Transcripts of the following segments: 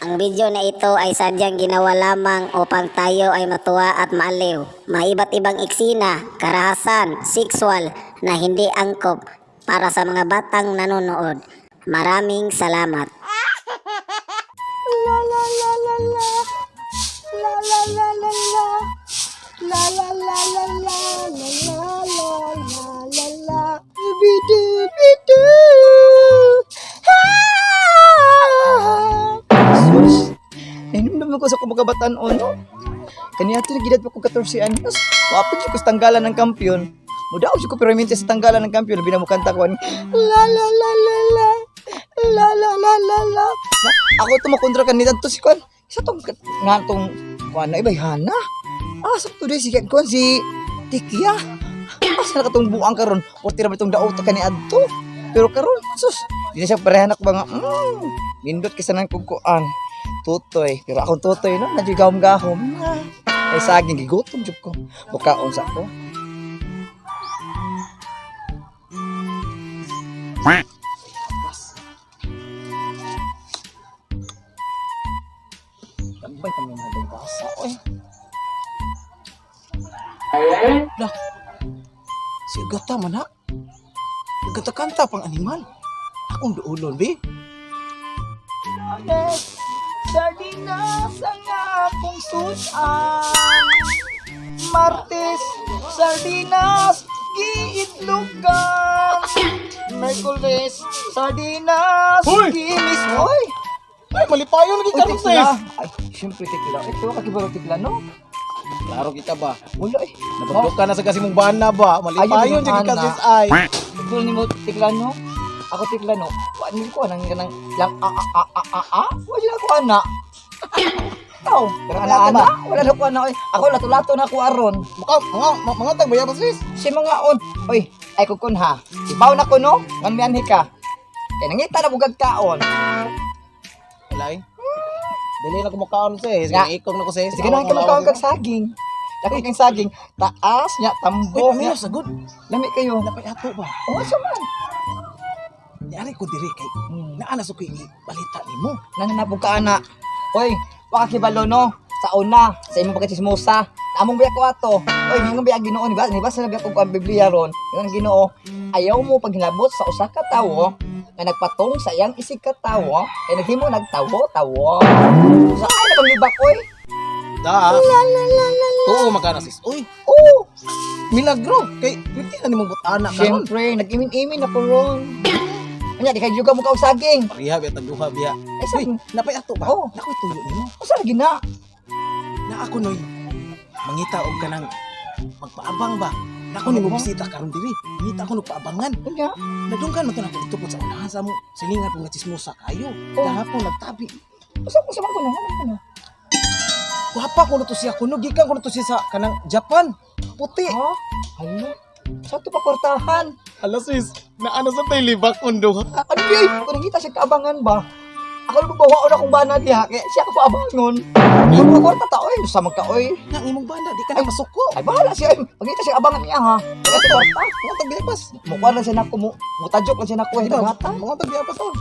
Ang video na ito ay sadyang ginawa lamang upang tayo ay matuwa at maaliw. May iba't ibang eksena, karahasan, sexual na hindi angkop para sa mga batang nanonood. Maraming salamat. La la la la la. La la la la la. La la la la la la la la la la la. Bidu bidu. Ah! Sus. Nahinumdum ko sa akong pagkabatan-on, no? Kaniya ito, nagidad pa ko 14 anyos. Wapit ko sa tanggalan ng kampiyon. Mudaog siya ko pero sa tanggalan ng kampiyon. Labi na mo kanta ko. Ani, la la la la la. La la la la la. Na, ako ito makontra kanita to si Kwan. Isa tong nga tong Kwan na ibay hana. Ah, sa to si Kwan si Tikia. Asa na katong buang karon? O tira ba itong daot kani adto? Pero karon, sus, di na siya parehan ako ba nga, nindot kaysa nang kugkuan. Tutoy. Pero akong tutoy, no? Nadyo gahom-gahom. Ah, ay, saging, gigutom, jud ko. Bukaon sa ko. Tambay kami mga basa, oy. Lah, si Gata man ha. Gata kanta pang animal. Akong duolon, be. Lunes, sardinas ang akong sudan. Martes, sardinas, giitlogan. Merkules, sardinas, Hoy! ginis. Hoy! Ay, malipayo lagi Uy, karon, tikla. sis. Ay, siyempre tikla. Ito, kakibaro tikla, no? Klaro kita ba? Wala eh. Nabagdok ka na sa kasi mong bana ba? Malipayon Ayun, jud ka, ana. sis ay. Ito ni mo tikla, no? Ako tikla, no? Wa ni ko anang kanang lang a a a a a a. Wa jud ako ana. Ikaw, pero ana ana, wala na ko ana. Oy. Ako lato-lato na ako aron. Maka mga mga tag bayar sis. Si mga on. Oy, ay kukun ha. Ibaw na ko no, ngan mianhi ka. Kay nangita na bugag kaon. Wala eh. Dili na ko makaon sis. Nga. Ikog na ko sis. Sige na ka makaon kag saging. Dako kang saging, taas nya tambo Uy, nya. nya sagod. Lami kayo. Napay ato ba? Oh, asa man? Niari ko diri kay naa na sa koy balita nimo. Nananabog ka ana. Oy, waka kibalo no. Sa una, sa imong pagkachismosa. Among biya ko ato. Oy, yung biya Ginoo ni ba? Ni ba sa biya ko ang Biblia ron. Yung ang Ginoo, ayaw mo paghilabot sa usa ka tawo nga nagpatong sa iyang isig ka tawo, kay naghimo nagtawo tawo. Sa ay na panglibak oy. Da. Tuo magkana sis. Uy, Oh, milagro kay pwede na nimong butana karon. syempre nag-imin-imin ako ron. Anya di kay juga mo ka og saging. Pareha biya tagduha biya. Ay sa Uy, napay ato ba? Oh. Nakoy tuyo nimo. Usa lagi na. Na ako noy mangita og kanang magpaabang ba. Nako nimo bisita karon diri. Mangita ako nagpaabangan. Unya. Nadunggan man to nako dito po sa unahan sa mo. Silingan po nga chismosa kayo. Oh. Gahapon nagtabi. Usa ko sa man kuno, ano kuno? Gwapa kuno to siya kuno gikan kuno to siya sa kanang Japan. Puti. Ha? Hala. Sa to pa kwartahan. Hala sis, naano sa tay libak undo. Ano di ay? Kung nangita siya kaabangan ba? Ako na bawaon akong bana diha kaya siya ako abangon. Kung mga kwarta ta oy, sa magka oy. Nang imong banda di ka na masuko. Ay bahala siya ay. Pagita siya abangan niya ha. Wala siya kwarta. Mga tagbiapas. Mukuha lang siya nako mo. Mutadyok lang siya nako ay Di ba? nagata. Mga tagbiapas oh.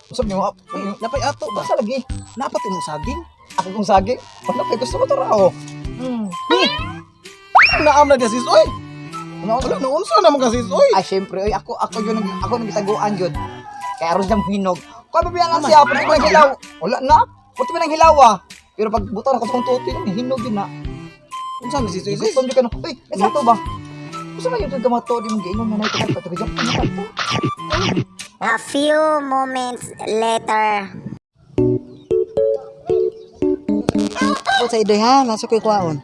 Usab niyo mo. Uy, napay ato ba? Basta lagi. Napat imong saging. Ako kong saging. Wala kay gusto ko to raw. Naam na diya sis oy. Ano? Wala na unsa naman ka sis oy. Ay syempre oy ako ako yun ako nagitaguan yun. Kaya aron siyang hinog. Kuha ba biya lang siya puti ko ng hilaw. Wala na. Puti pa ng hilaw ah. Pero pag buta na ko sa kong tuti, hinog yun na. Unsa man sis oy sis? Gusto ka no. Uy, may sato ba? Gusto man yung kamato di mo giingon nga na ito ka taga Japan na to. A few moments later. Ako sa idoy ha, nasa ko'y kuwaon.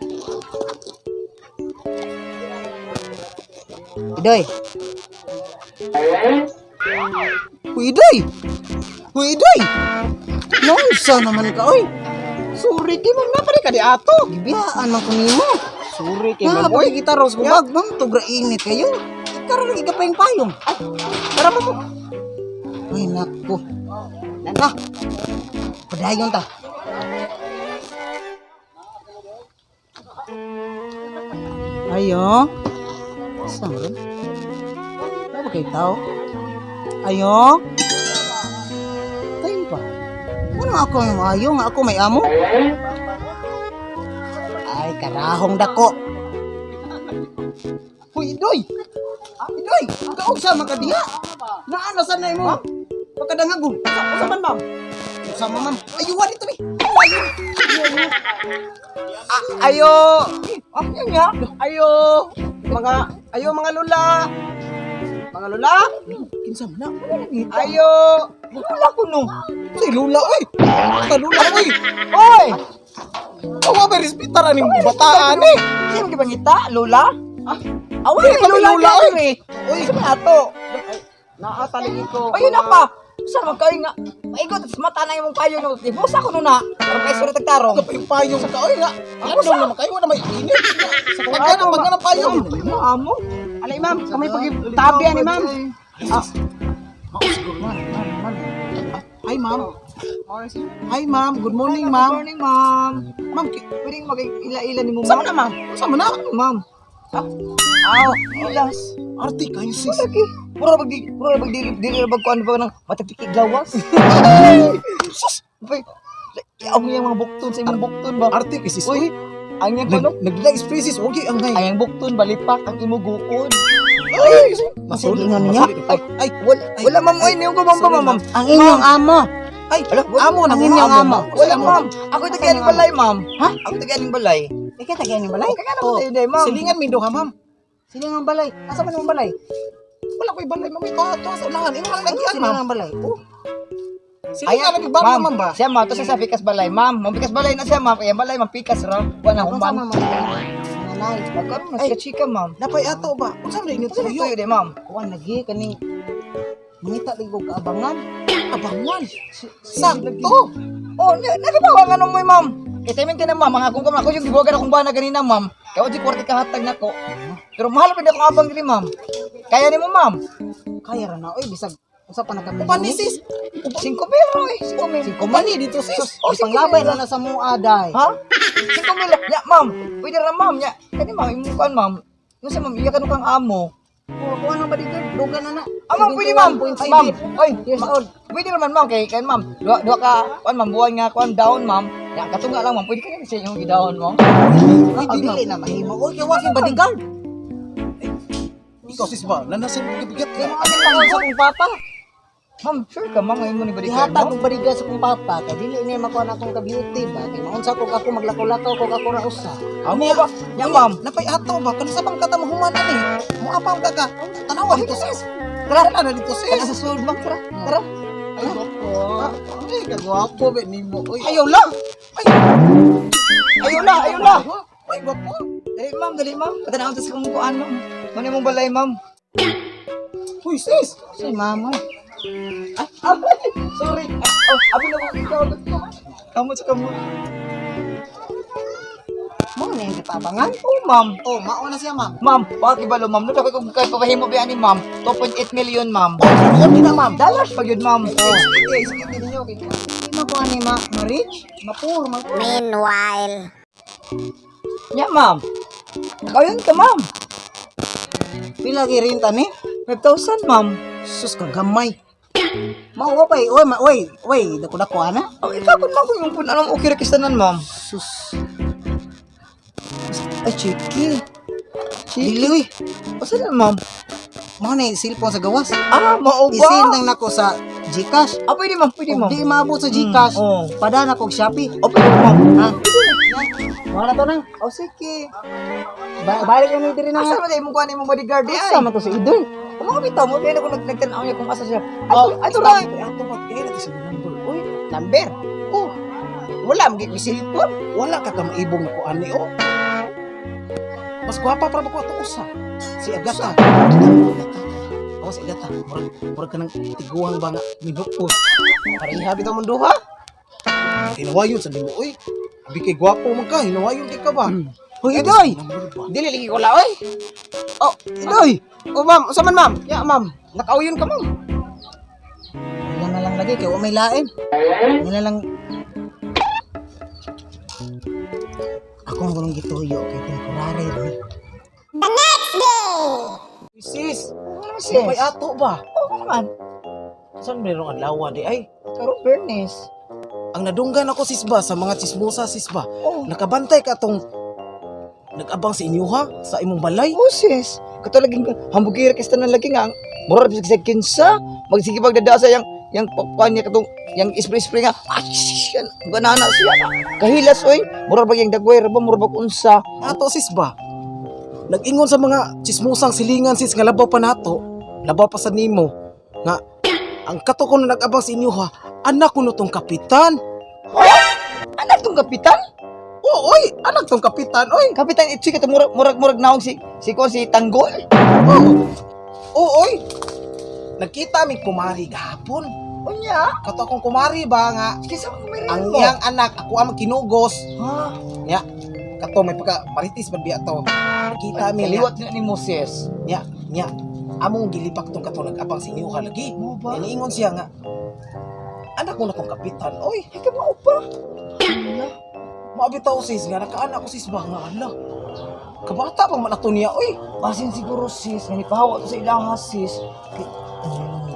Idoy. Uy, Idoy! Uy, Idoy! Naunsa naman ka, oy! Sorry kay ma'am napare ka di ato. Gibiyaan man ko nimo. Sorry kay Na, ma'am oy. pag kita ros bubag, ma'am, tugra init kayo. Karon lagi ka pa yung payong. Ay, Tara mo mo. Ay, nako. Nana, padayon ta. Ayo. Saan ron? Ano ba kayo tao? Ayo. Tayo pa. Wala Nga ako ang maayo, nga ako may amo. Ay, karahong dako. Hoy, Idoy! Idoy! Kaugsa man ka diha! Naa na sa na imo? Pagkadangagon. Usa man, ma'am? Usa man, ma'am? Ayuwa dito, eh. Ayun. Ayo! Ah, yan nga. Ayo! Mga, ayo mga lula! Mga lula! Kinsa man na? Ayo! Lula ko no! Say lula oy. Ka lula oy. Oy! Awa ba respetar aning bataan eh. Sino di ba ngita? Lula? Ah, awa Dili ni pa lula may lula, oy. Oy, sa man ato? Naa taligi ko. Ayun na pa. Sa man kayo nga. Maigot at mata na imong payo no. Ibusa ko no na. Para kay surat tagtarong. Kapay payong sa kaoy nga. Andong naman kayo wala may init. Sa pagkana pag ng payong. Amo. Alay, ma'am. Kamay pag-tabi ani, ma'am. Ah. Mao siguro man, ma'am, ma'am. Hi, ma'am. Hi, ma'am. Good morning, Good ma'am. morning, ma'am. Ma'am, Pwedeng mag-ila-ila ni mo, Sama na, ma'am. Sama na. Ma'am. Ah, aw, ilas. Arte kayo, sis. Lagi. Mura bag di, mura bag dili dili bag kuan ba nang matagtikig lawas. Sus, bay. Ang iyang mga bukton sa imong bukton ba? Arte kay sis. Uy, Uy, ang iyang kuno, nag nag species okay ang ngay. ang iyang bukton balipak ang imo guod. Ay, Sige nga niya. Ay, Ay, wala, wala ma'am, oy, niyo ko ma'am ba, ma'am. Ang inyong amo. Ay, Ala, wala, amo na Ang mo, inyong amo. Wala, ma'am. Ako tagayaning balay, ma'am. Ha? Ako tagayaning balay. Ikaw tagayan ni balay? Kaya naman tayo, day, ma'am. Silingan mi duha, ma'am. Sino ang balay? Asa man ang balay? Wala ko'y balay, ma'am. Ito, ito, sa unahan. Imo lang nagyan, Sino ma'am. ang balay? Oh, Silingan lagi baryo, ma'am ba? Siya, ma'am. Ito siya sa pikas balay, ma'am. Mampikas balay na siya, ma'am. Kaya balay, ma'am, pikas ra. Wala kung human. sama man. Nanay. Magkaroon mas ka chika, ma'am. Napay ato ba? Unsa man inyo Ito tuyo? tuyo, day, ma'am. Kuan lagi kaning mangita lagi kog kaabangan. Abangan. Sakto. Oh, nakabawa nga nung mo, ma'am. Kaya timing ka na, ma'am. Mga akong ako yung gibuwagan akong bana ganina, ma'am. Kaya di kwarti kahatag na ko. Pero mahal pa din akong abang dili, ma'am. Kaya ni mo, ma'am. Kaya ra na oy bisag unsa pa nagka. Uban ni sis. 5 mil, oy. 5 mil. Uban ni dito, sis. Oh, Panglabay 5 mil. ra na sa mua day. Ha? 5 mil. Ya, ma'am. Pwede ra, ma'am. Ya, kani, ma'am. Imong kuan, ma'am. Yung sa ma'am, iya ka kang amo. Oh, kuan ang bodyguard, duga na na. Ah, ma'am, pwede, ma'am. 71.5 Ma'am, oy, years old. Pwede naman, ma'am. Kay, kay, ma'am. Duha, duha ka, kuan, ma'am. Buwan nga, kuan, down, ma'am. Ya, katunga lang, ma'am. Pwede ka na sa inyong gidown, ma'am. Ah, dili na mahimo. Oy, kay wa kay bodyguard. Ikaw sis ba? Nanasin mo gibigat ka. Ano pa sa kong papa? Ma'am, sure ka, ma'am. Ngayon mo ni bodyguard, Gihatag ma'am? og bodyguard sa kong papa kay dili niya makuha na akong ka-beauty ba. Kay maunsa ko ako maglakaw-lakaw ko ako ra usa. Amo ba? Ya, ma'am. Napay ato ba? Kano sa bang kata mahuman ani? Muapang ka ka. Tanawa dito, sis. Tara na dito, Tara sis. sa sulod, ma'am. Tara, tara. Ay, gwapo. Ay, kagwapo be nimo. Oy, Ayaw lang. Ay, Ayaw na, ayaw na. Ay, gwapo. Dali, ma'am. Dali, ma'am. Patanaw sa kong kuan, ma'am. Mano mong balay, ma'am? Uy, sis. Si mama. Ah, ah, sorry. Ah, oh, abi na ko ikaw. Kamot sa kamot. Mo na yung gipaabangan. Oh, ma'am. Oh, mao na siya, ma'am. Ma'am, bakit ibalo, ma'am? Nung ko kay papahimo ba ni ma'am? 2.8 million, ma'am. Oh, di na, ma'am. Dollars pa yun, ma'am. Oh. Sige, sige ninyo. Di makuha ni ma ma-rich, ma-poor, ma Meanwhile. Nya, ma'am. Nakayon ka, ma'am. Pila gi renta ni? 5,000, ma'am. Sus, kagamay. Mao pa oy, ma oy, oy, dako-dako ana. Oh, ikaw kun ma'am kung yung pun anong okay ra kistanan, ma'am. Sus. Ay, chiki. Chiki. Dili oy. Asa na, ma'am? Mao na yung cellphone sa gawas. Ah, mao ba? Isend lang nako sa GCash. Ah, pwede, ma'am. Pwede, Kung ma'am. di maabot sa GCash, Oh. padana kog Shopee. Oh, pwede, ma'am. Ha? Wala to nang. Oh, sige. Balik na ni diri na. Asa man tayo mong kuha ni mong bodyguard eh? Asa man to si Idol? Kung bitaw mo, kaya na kung nagtanaw niya kung asa siya. Oh, Ato, ato ra. Ato ba? Kaya natin sa number. Uy, number. Oh. Wala man gyud cellphone. Wala ka kamaibong ko ani oh. Mas gwapa para ba ko ato usa. Si Agata. Agata. Oh, si Agata. Murag murag ka ng tiguang ba nga minukos. Pareha bitaw mong duha. Hinawayon sa nimo oy. Abi kay gwapo man ka, hinawayon kay ka ba? Hoy, Idoy. Number ba? Dili lagi ko la oy. Oh, Idoy. Oh, ma'am, usa man ma'am? Ya, ma'am. Nakauyon ka, ma'am. Wala na lang lagi kay wa may lain. Wala lang. Ako ang gulong gituyo kay temporary ra ni. Uy, sis. Ano sis? May ato ba? Oo naman. Saan merong adlaw di ay? Karon fairness. Ang nadunggan ako, sis ba, sa mga chismosa, sis ba. Oh. Nakabantay ka tong nag-abang sa inyuha sa imong balay. Oh, sis. Kato laging hamburger kaysa tanan lagi nga. Murag sa kinsa. Magsige pagdada sa yang yang kuan niya katong yang spray-spray nga. Ah, shit, ganana siya na. Kahilas oy. Murag ba yang dagway ra ba murag ba unsa. Ato, sis ba? Nag-ingon sa mga chismosang silingan, sis, nga labaw pa nato, labaw pa sa nimo, nga ang kato ko na nag-abang sa inyuha, anak ko no tong kapitan. Anak tong kapitan? Oo, oy, anak tong kapitan, oy. Kapitan Itchy kato murag murag murag naong si si kuan si Tanggol. Oo. Oo, oy. Nagkita mi kumari gahapon. Unya. Kato akong kumari ba nga Kinsa man kumari ang mo? iyang anak ako ang kinugos. Ha? Nya, kato may pagka maritis man biya to. Nagkita mi niya, Kaliwat na ni Moses. nya, nya. Among gilipak tong kato nag-abang sa inyuha lagi. Mo ba? Iniingon siya nga, anak ko na kong kapitan, oy. Ay ka mao pa. Maabitaw sis nga, nakaanak ko sis ba nga, ala. Kabata pa man ato niya, oy. Basin siguro sis, nga nipahawa to sa ilaha sis. Kay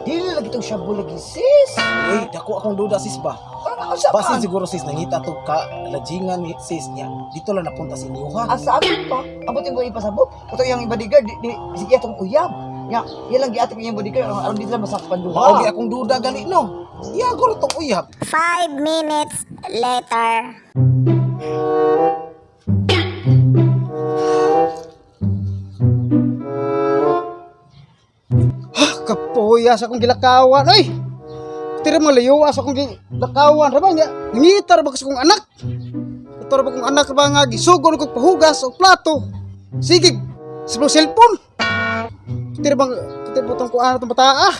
dili lagi tong shabu lagi sis. Oy, dako akong duda sis ba. Ano sa Basin siguro sis, nangita to ka lajingan ni sis niya. Dito lang napunta si Niuha. Asa amin pa? Abot yung ipasabot. Kato yung bodyguard di, di sige atong uyab. Nya, iya lang giatong iyang bodyguard aron aron di sila masakpan duha. Maogi akong duda gali no. Iya guro tong uyab. 5 minutes later. Kapoya sa akong gilakawan oy. Tira mo layo sa akong gilakawan ra ba nya. Nangita ra ba ko sa akong anak? Ito ra ba akong anak ba nga gisugo ko pahugas og plato. Sige, sa mga cellphone. Tira bang tira ba tong kuan tong bata ah.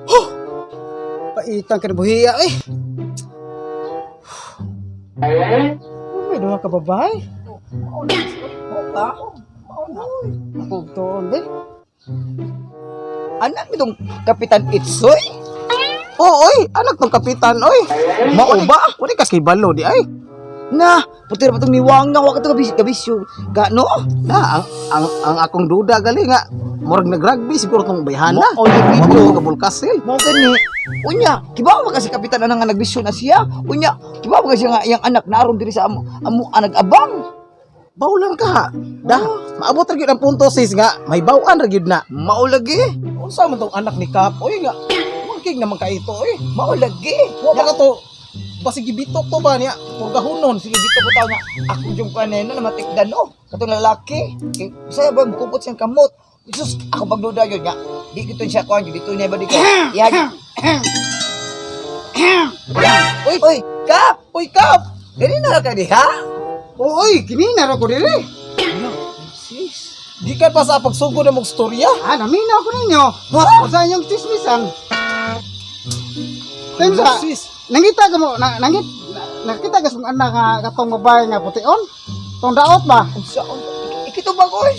Huh! Paitang ka na buhiya eh. May duha ka babae. Mao na sis. Mao ba? Mao na. Ako tuon eh. Anak nitong Kapitan Itsoy? Oo, oy, anak tong kapitan, oy. Mao ba? Wala kas kay balo di ay. Na, puti ra pa tong niwang nga wa ka to gabis gabisyo. Ga no? Na, ang akong duda gali nga murag nag-rugby siguro tong bayhana. Mao lagi Mao to. ka bulkasil. Mao gani. Unya, kibaw ba kasi kapitan ana nga nagbisyo na siya? Unya, kibaw ba kasi nga iyang anak naron diri sa amo amo ang nag-abang? Bawlan ka. Dah, maabot ra gyud ang punto sis nga may bawan ra gyud na. Mao lagi. Unsa man tong anak ni Kap? Oy nga, wagig naman ka ito oy. Mao lagi. Wa pa ka to. Basig gibitok to ba niya? Purgahunon. Sige dito ko tao nga ako yung kanina na matikdan no. Katong lalaki. Kay saya ba mukupot siyang kamot. Jesus, ako pagduda yun nga. Di gito siya kuan dito niya ba di ko. Iya. Uy, uy, Kap! Oy Kap! Dili na ka diha? Oy, kini na ra ko diri. Sis. Gikan pa sa pagsugod ng mong storya. Ah, naminaw ko ninyo. Ha? Unsa inyong tsismisan? Tensa, Sis. nangita ka mo, na, nangit, na, nakita ka sa kong anak nga katong babae nga pution? Tong daot ba? Unsa ikitubag oy.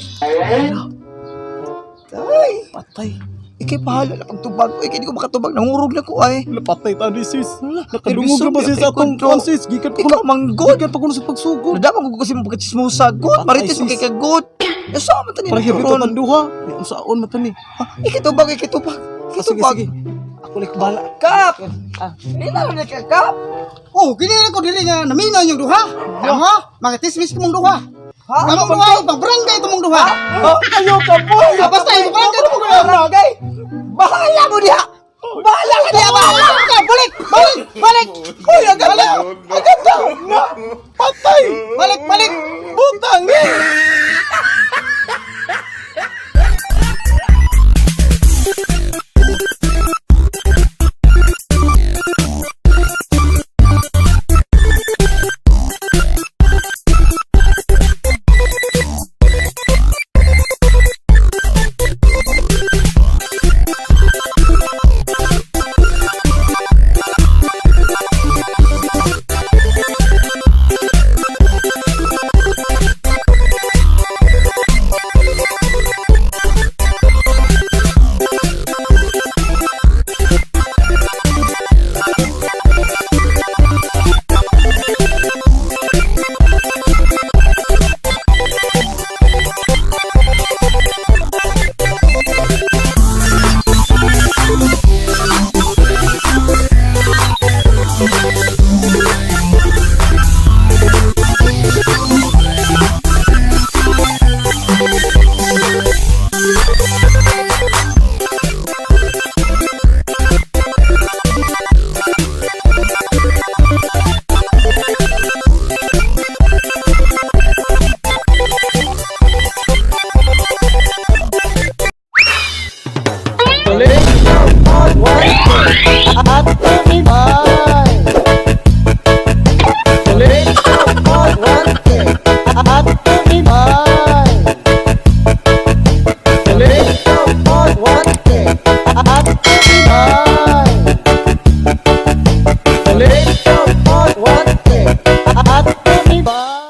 Ay, Patay. ikay pahala na pagtubag. Oy, kay di ko makatubag nangurog na ko ay. Napatay ta ni sis. Nakadungog na ba sis atong kuan sis? Gikan pa Ikaw manggod. gikan pa kuno sa pagsugod. Nadama ko kasi mo pagkachismosa god. Patay, Marites mo sis. kay kagot. Asa man tani Para karon? hibito duha. Unsaon man tani? Ikitubag, ikitubag. Ah, sige, Ikitubag. sige. Ako like bala. Kap! Ah, di na rin ka, Kap! Oh, kini na ko diri nga naminaw inyong duha. Tama, mga tsismis ko mong duha. Ha? Kamong duha, pang barangay ito mong duha. Oh, ayaw ka, boy! Ah, basta, ipabarangay ito mong duha. Barangay! Bahala mo diha! Bahala ka diha! Bahala! Balik, balik, balik, balik. Uy, ang ganda! Ang ganda! Patay! Balik, balik. Butang eh! At